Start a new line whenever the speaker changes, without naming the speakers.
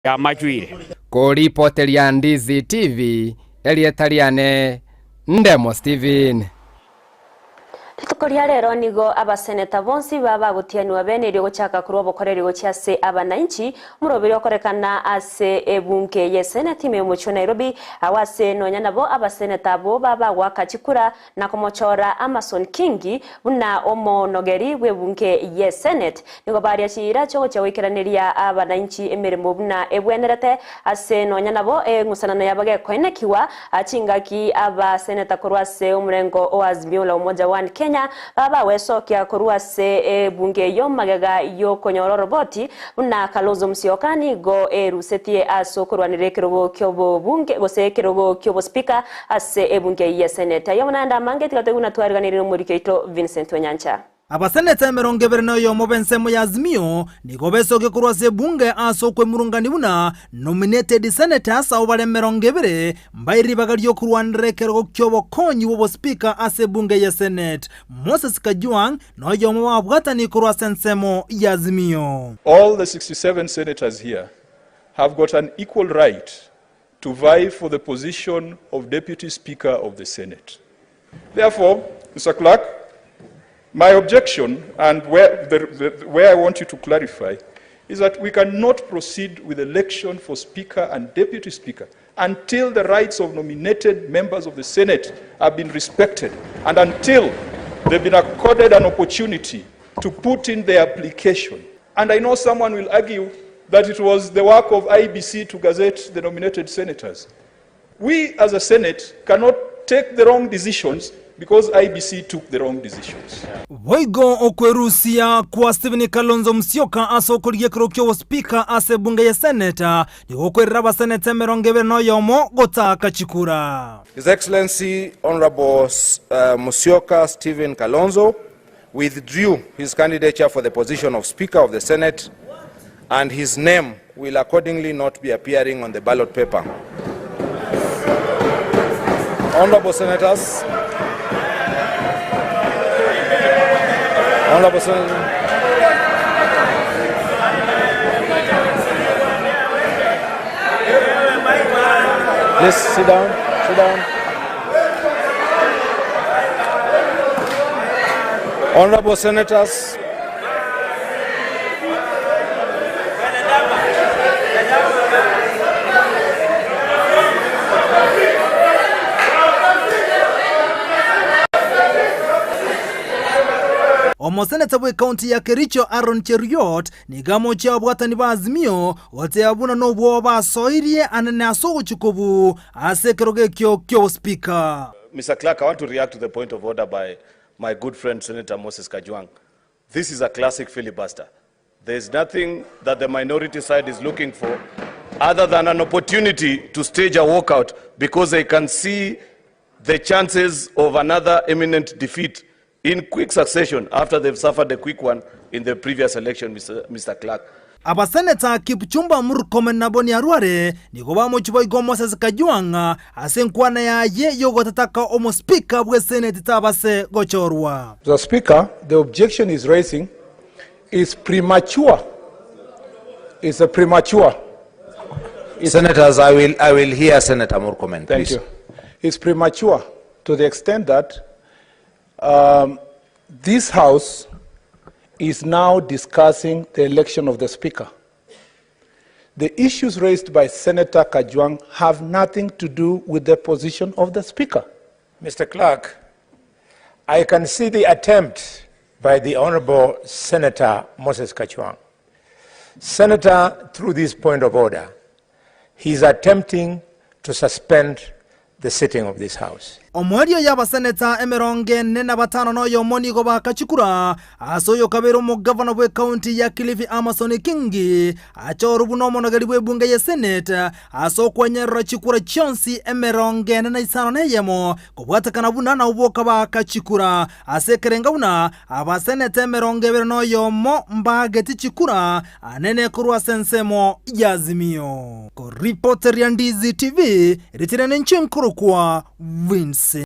Yamachwire.
Koripoteria Ndizi TV, erieta riane Ndemo Steven.
Rituko ria rero nigo abaseneta bonsi babagotianigwa bene erio gochaka korwa obokoreri gochia ase abanainchi, omoroberi okorekana ase ebunge ye seneti ime y'omochie o Nairobi, agwo ase nonya nabo abaseneta abwo babagoaka chikura na komochora Amason Kingi buna omonogeri bw'ebunge ye Senate. Nigo baria chiira chiogochia goikeraneria abanainchi emeremo buna ebwenerete ase nonya nabo eng'usanano yabo gekoenekigwa chingaki abaseneta korwa ase omorengo o Azimio la Umoja One Kenya babagwesokia korwa ase ebunge eyio magega yokonyora oroboti buna Kalonzo Musyoka nigo erusetie ase okorwanera ekerogo kiobobunge gose ekerogo kiobosipika Ase ebunge eyio ya Seneti. Ayio naende amange tiga toigwe buna twariganirie nomoriki oito Vincent Onyancha.
Abaseneta 21 b'ensemo ya Azimio nigo besokia korwa ase ebunge ase okwemurungania buna nominated senators abwo bare 20 mbaire ribaga riokorwanera ekerogo ki'obokonyi bw'obospeaker ase ebunge ya Senate. Moses Kajwang' noyomo b'ababwatani korwa ase ensemo ya Azimio.
All the 67 senators here have got an equal right to vie for the position of Deputy Speaker of the Senate. Therefore, Mr. Clerk, my objection and where, the, the, where I want you to clarify is that we cannot proceed with election for Speaker and Deputy Speaker until the rights of nominated members of the Senate have been respected and until they've been accorded an opportunity to put in their application. And I know someone will argue that it was the work of IEBC to gazette the nominated senators. We as a Senate cannot take the wrong decisions because IEBC took the wrong decisions.
Boigo okwerusia kwa Stephen Kalonzo Musyoka ase okorigia ekerogo ki'obospeaker ase ebunge ye Senate nigo gokwerera abaseneta 21 gotaaka chikura.
His Excellency Honourable Musyoka Stephen Kalonzo withdrew his candidature for the position of Speaker of the Senate and his name will accordingly not be appearing on the ballot paper. Honorable Senators, Honorable Senators, Please sit down, sit down. Honorable Senators,
Omoseneta bw'ekaunti ya Kericho Aaron Cheruiyot nigo amochie ababwatani ba Azimio goteba buna nobwoba basoirie anene ase ogochia kobuu Ase ekerogo ekio ki'obosipika.
Mister Clerk, I want to react to the point of order by my good friend Senator Moses Kajwang. This is a classic filibuster. There is nothing that the minority side is looking for other than an opportunity to stage a walkout because they can see the chances of another imminent defeat in quick succession after they've suffered a quick one in the previous election, Mr. Mr. Clerk.
Abaseneta Kipchumba Murkomen na Boni Arware nigo bamochia boigo Moses Kajwang' ase enkwana yaye y'ogotataka omospika bw'eseneti tabase gochorwa.
Mr. Speaker, the objection he's raising is premature. It's a premature.
It's Senators, I will, I will hear Senator Murkomen,
Thank
please.
you. It's premature to the extent that um, this House is now discussing the election of the Speaker. The issues raised by Senator Kajwang have nothing to do with the position of the Speaker.
Mr. Clerk, I can see the attempt by the Honorable Senator Moses Kajwang. Senator, through this point of order, he is attempting to suspend the sitting of this House.
Omoerio y'abaseneta 45 noyomo nigo baakachikura ase oyokabeire omogavana bw'ekaunti ya Kilifi Amason Kingi achorwe buna omonogeri bw'ebunge ye Senate ase okwenyerera chikura chionsi 45 kobwatekana buna nabwo boka baakachikura ase ekerenga buna abaseneta 21 mbaageti chikura anene korwa ase ensemo y'Azimio. Koripoteria Ndizi TV, ritirene inche nkorokwa Vincent.